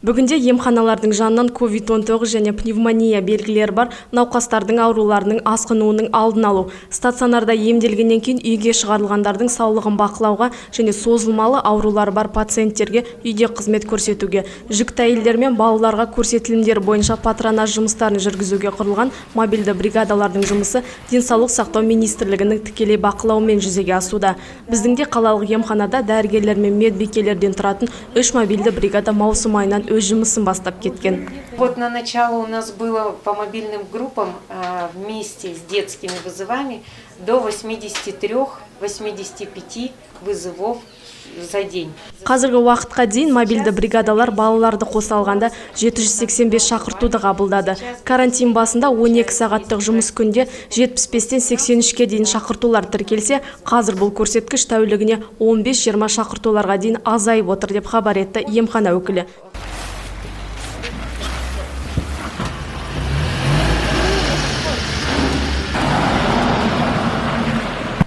Бүгінде емханалардың жанынан COVID-19 және пневмония белгілері бар науқастардың ауруларының асқынуының алдын алу, стационарда емделгеннен кейін үйге шығарылғандардың саулығын бақылауға және созылмалы аурулары бар пациенттерге үйде қызмет көрсетуге, жүкті әйелдер мен балаларға көрсетілімдер бойынша патронаж жұмыстарын жүргізуге құрылған мобильді бригадалардың жұмысы Денсаулық сақтау министрлігінің тікелей бақылауымен жүзеге асуда. Біздің де қалалық емханада дәрігерлер мен медбикелерден тұратын 3 мобильді бригада маусым айынан өз жұмысын бастап кеткен. Вот на начало у нас было по мобильным группам вместе с детскими вызовами до 83-85 вызовов за день. Қазіргі уақытқа дейін мобильді бригадалар балаларды қоса алғанда 785 шақыртуды қабылдады. Карантин басында 12 сағаттық жұмыс күнде 75-тен 83-ке дейін шақыртулар тіркелсе, қазір бұл көрсеткіш тәулігіне 15-20 шақыртуларға дейін азайып отыр деп хабар етті емхана өкілі.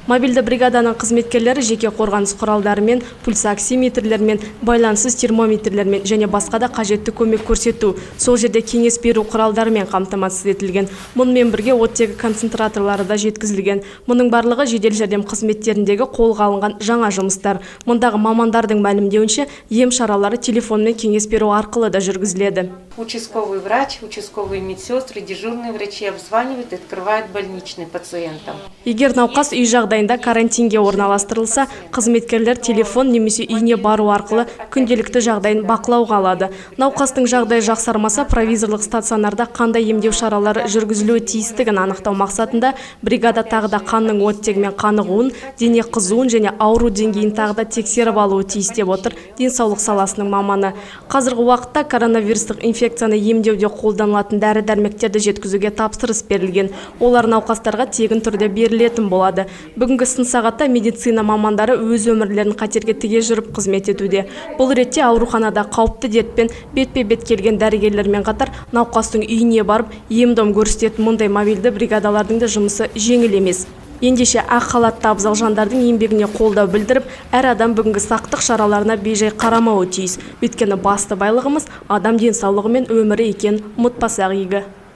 Мобильді бригаданың қызметкерлері жеке қорғаныс құралдарымен, пульсоксиметрлермен, байланыссыз термометрлермен және басқа да қажетті көмек көрсету, сол жерде кеңес беру құралдарымен қамтамасыз етілген. Мұнымен бірге оттегі концентраторлары да жеткізілген. Мұның барлығы жедел жәрдем қызметтеріндегі қолға алынған жаңа жұмыстар. Мұндағы мамандардың мәлімдеуінше, ем шаралары телефонмен кеңес беру арқылы да жүргізіледі. Участковый врач, участковые медсестры, дежурные врачи обзванивают и открывают больничный пациентам. Егер науқас үй жағдайында карантинге орналастырылса, қызметкерлер телефон немесе үйіне бару арқылы күнделікті жағдайын бақылауға алады. Науқастың жағдайы жақсармаса, провизорлық стационарда қандай емдеу шаралары жүргізілуі тиістігін анықтау мақсатында бригада тағы да қанның оттегімен қанығуын, дене қызуын және ауру деңгейін тағы да тексеріп алуы тиіс деп отыр денсаулық саласының маманы. Қазіргі уақытта коронавирустық инфекцияны емдеуде қолданылатын дәрі-дәрмектерді жеткізуге тапсырыс берілген. Олар науқастарға тегін түрде берілетін болады. Бүгінгі сын сағатта медицина мамандары өз өмірлерін қатерге тіге жүріп қызмет етуде. Бұл ретте ауруханада қауіпті дертпен бетпе-бет келген дәрігерлермен қатар науқастың үйіне барып ем-дом көрсететін мұндай мобильді бригадалардың да жұмысы жеңіл емес. Ендеше ақ халатты абзал жандардың еңбегіне қолдау білдіріп, әр адам бүгінгі сақтық шараларына бейжай қарамауы тиіс. Өйткені басты байлығымыз адам денсаулығы мен өмірі екенін ұмытпасақ игі.